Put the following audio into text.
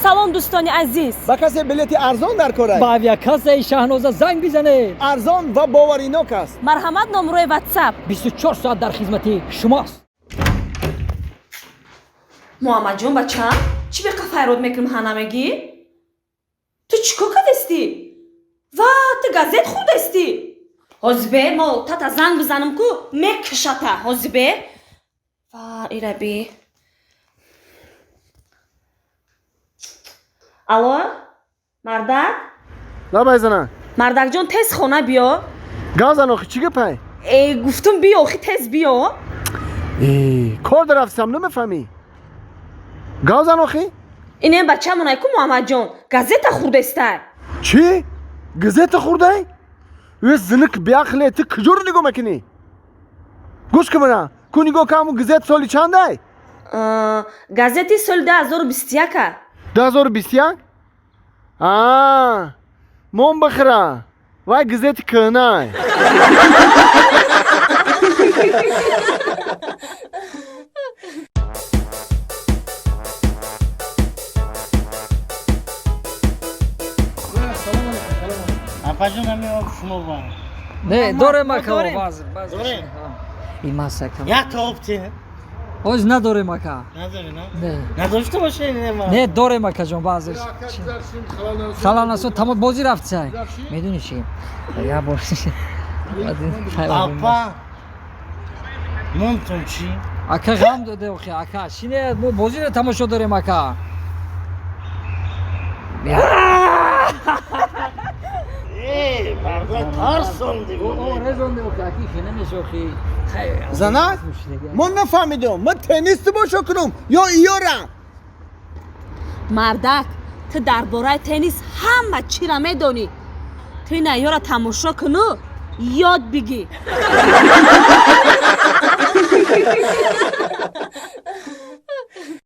Салом, дӯстони азиз. Ба касе билети арзон дар кор ай? Ба авиакассаи Шаҳноза занг бизанед. Арзон ва боваринок аст. Марҳамат, номрои Ватсап. 24 соат дар хизмати шумост. Муҳаммадҷон, бачам, чӣ беқа файрод мекунем, ҳа намегӣ? Ту чӣ кор кардастӣ? Ва ту газет хӯрдастӣ? Ҳозибе мо тата занг бизанам, ку мекушата. Ҳозибе ва ираби. Алло, мардак. Лабай, зана. Мардакҷон, тез хона биё. Гав, зан, охи, чӣ гапай? Э, гуфтум, биё, охи, тез биё. Э, кор дарафтам, намефаҳмӣ? Гав, зан, охи. Инем бачамонай ку, Муҳаммадҷон, газета хӯрдестай. Чӣ, газета хӯрдай? Э, зиник биақле, ту куҷоро нигоҳ мекунӣ? Гӯш кун, мана ку, нигоҳ кун, ҳамун газет соли чандай? Газети соли 2021-а. 2021? А, мон бихӯра, вай газети кӯҳнай. Апаҷон, ҳамин об шумо ба. Не, дорем, ака. Дорем. Баъзе баъзе. Дорем? Ин масака. Як та об те. Ҳоз надорем, ака. Надори, на? Не. Надошта бошед, не ма. Не, дорем, акаҷон, баъзеш халал насо, тамом, бозӣ рафтсай, медонӣ чӣ, як бор. Апа, нонтон чӣ? Ака, ғам доде, охи, ака, шине, мо бозиро тамошо дорем, ака. Э, марда, тарсонди. Резонде, охи, аки, хе намеша, охи. Занак, ман нафаҳмидам, ман теннис тамошо кунам ё иёра? Мардак, ту дар бораи теннис ҳама чиро медонӣ. Ту ина ёра тамошо куну ёд бигӣ.